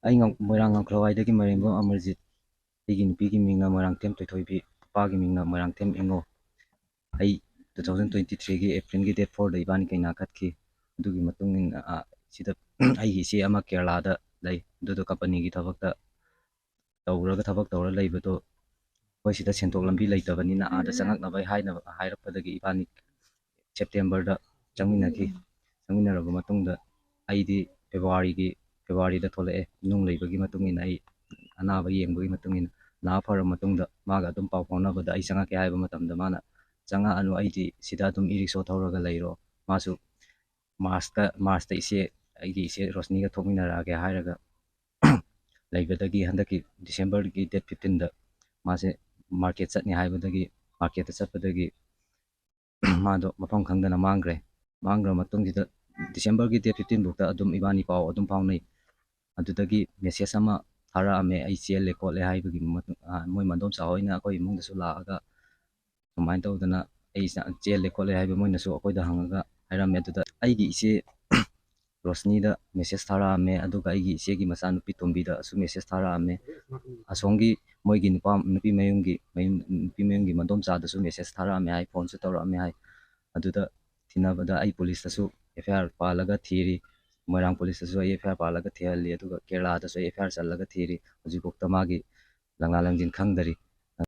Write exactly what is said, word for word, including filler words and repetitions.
ꯑꯩ ꯉꯝ-, ꯃꯣꯏꯔꯥꯡ ꯉꯝꯈ꯭ꯔꯋꯥꯏꯗꯒꯤ ꯃꯔꯦꯝꯕꯝ ꯑꯃꯔꯖꯤꯠ, ꯑꯩꯒꯤ ꯅꯨꯄꯤꯒꯤ ꯃꯤꯡꯅ ꯃꯣꯏꯔꯥꯡꯊꯦꯝ ꯊꯣꯏꯊꯣꯏꯕꯤ, ꯅꯨꯄꯥꯒꯤ ꯃꯤꯡꯅ ꯃꯣꯏꯔꯥꯡꯊꯦꯝ ꯏꯉꯣ꯫ ꯑꯩ two thousand twenty three ꯒꯤ April ꯒꯤ date four ꯗ ꯏꯕꯥꯅꯤ ꯀꯩꯅꯥ ꯀꯠꯈꯤ꯫ ꯑꯗꯨꯒꯤ ꯃꯇꯨꯡ ꯏꯟꯅ, ꯑ, ꯁꯤꯗ ꯑꯩꯒꯤ ꯏꯆꯦ ꯑꯃ ꯀꯦꯔꯂꯥꯗ ꯂꯩ, ꯑꯗꯨꯗꯣ company ꯒꯤ ꯊꯕꯛꯇ ꯇꯧꯔꯒ, ꯊꯕꯛ ꯇꯧꯔ ꯂꯩꯕꯗꯣ ꯑꯩꯈꯣꯏ ꯁꯤꯗ ꯁꯦꯟꯊꯣꯛ ꯂꯝꯕꯤ ꯂꯩꯇꯕꯅꯤꯅ ꯑꯥꯗ ꯆꯪꯉꯛꯅꯕ ꯍꯥꯏꯅꯕ ꯍꯥꯏꯔꯛꯄꯗꯒꯤ ꯏꯕꯥꯅꯤ September ꯗ ꯆꯪꯃꯤꯟꯅꯈꯤ꯫ ꯆꯪꯃꯤꯟꯅꯔꯕ ꯃꯇꯨꯡꯗ ꯑꯩꯗꯤ February ꯒꯤ, February ꯗ ꯊꯣꯛꯂꯛꯑꯦ꯫ ꯅꯨꯡ ꯂꯩꯕꯒꯤ ꯃꯇꯨꯡ ꯏꯟꯅ ꯑꯩ ꯑꯅꯥꯕ ꯌꯦꯡꯕꯒꯤ ꯃꯇꯨꯡ ꯏꯟꯅ ꯅꯥ ꯐꯔꯕ ꯃꯇꯨꯡꯗ ꯃꯥꯒ ꯑꯗꯨꯝ ꯄꯥꯎ ꯐꯥꯎꯅꯕꯗ ꯑꯩ ꯆꯪꯉꯛꯀꯦ ꯍꯥꯏꯕ ꯃꯇꯝꯗ ꯃꯥꯅ, "ꯆꯪꯉꯛꯑꯅꯨ, ꯑꯩꯗꯤ ꯁꯤꯗ ꯑꯗꯨꯝ e-rickshaw ꯊꯧꯔꯒ ꯂꯩꯔꯣ"꯫ ꯃꯥꯁꯨ March ꯇ, March ꯇ ꯏꯆꯦ, ꯑꯩꯒꯤ ꯏꯆꯦ ꯔꯣꯁꯅꯤꯒ ꯊꯣꯛꯃꯤꯟꯅꯔꯛꯑꯒꯦ ꯍꯥꯏꯔꯒ ꯂꯩꯕꯗꯒꯤ ꯍꯟꯗꯛꯀꯤ December ꯒꯤ date fifteen ꯗ ꯃꯥꯁꯦ market ꯆꯠꯅꯤ ꯍꯥꯏꯕꯗꯒꯤ, market ꯇ ꯆꯠꯄꯗꯒꯤ ꯃꯥꯗꯣ ꯃꯐꯝ ꯈꯪꯗꯅ ꯃꯥꯡꯈ꯭ꯔꯦ꯫ ꯃꯥꯡꯈ꯭ꯔ ꯃꯇꯨꯡꯁꯤꯗ December ꯒꯤ date fifteen ꯐꯥꯎꯗ ꯑꯗꯨꯝ ꯏꯕꯥꯅꯤ ꯄꯥꯎ ꯑꯗꯨꯝ ꯐꯥꯎꯅꯩ꯫ ꯑꯗꯨꯗꯒꯤ message ꯑꯃ ꯊꯥꯔꯛꯑꯝꯃꯦ, ꯑꯩ ꯆꯦꯜꯂꯦ ꯈꯣꯠꯂꯦ ꯍꯥꯏꯕꯒꯤ ꯃꯇꯨꯡ-, ꯑ, ꯃꯣꯏ ꯃꯗꯣꯝꯆꯥ ꯍꯣꯏꯅ ꯑꯩꯈꯣꯏ ꯏꯃꯨꯡꯗꯁꯨ ꯂꯥꯛꯑꯒ ꯁꯨꯃꯥꯏꯅ ꯇꯧꯗꯅ ꯑꯩ ꯆ-, ꯆꯦꯜꯂꯦ ꯈꯣꯠꯂꯦ ꯍꯥꯏꯕ ꯃꯣꯏꯅꯁꯨ ꯑꯩꯈꯣꯏꯗ ꯍꯪꯉꯒ ꯍꯥꯏꯔꯝꯃꯦ꯫ ꯑꯗꯨꯗ ꯑꯩꯒꯤ ꯏꯆꯦ ꯔꯣꯁꯅꯤꯗ message ꯊꯥꯔꯛꯑꯝꯃꯦ, ꯑꯗꯨꯒ ꯑꯩꯒꯤ ꯏꯆꯦꯒꯤ ꯃꯆꯥꯅꯨꯄꯤ ꯇꯣꯝꯕꯤꯗꯁꯨ message ꯊꯥꯔꯛꯑꯝꯃꯦ꯫ ꯑꯁꯣꯝꯒꯤ ꯃꯣꯏꯒꯤ ꯅꯨꯄꯥ, ꯅꯨꯄꯤ ꯃꯌꯨꯝꯒꯤ, ꯃꯌꯨꯝ, ꯅꯨꯄꯤ ꯃꯌꯨꯝꯒꯤ ꯃꯗꯣꯝꯆꯥꯗꯁꯨ message ꯊꯥꯔꯛꯑꯝꯃꯦ ꯍꯥꯏ, phoneꯁꯨ ꯇꯧꯔꯛꯑꯝꯃꯦ ꯍꯥꯏ꯫ ꯑꯗꯨꯗ ꯊꯤꯅꯕꯗ ꯑꯩ police ꯇꯁꯨ F I R ꯄꯥꯜꯂꯒ ꯊꯤꯔꯤ, ꯃꯣꯏꯔꯥꯡ police ꯇꯁꯨ ꯑꯩ F I R ꯄꯥꯜꯂꯒ ꯊꯤꯍꯜꯂꯤ, ꯑꯗꯨꯒ ꯀꯦꯔꯂꯥꯗꯁꯨ ꯑꯩ F I R ꯆꯜꯂꯒ ꯊꯤꯔꯤ꯫ ꯍꯧꯖꯤꯛꯐꯥꯎꯗ ꯃꯥꯒꯤ ꯂꯪꯂꯥ ꯂꯪꯖꯤꯟ ꯈꯪꯗꯔꯤ꯫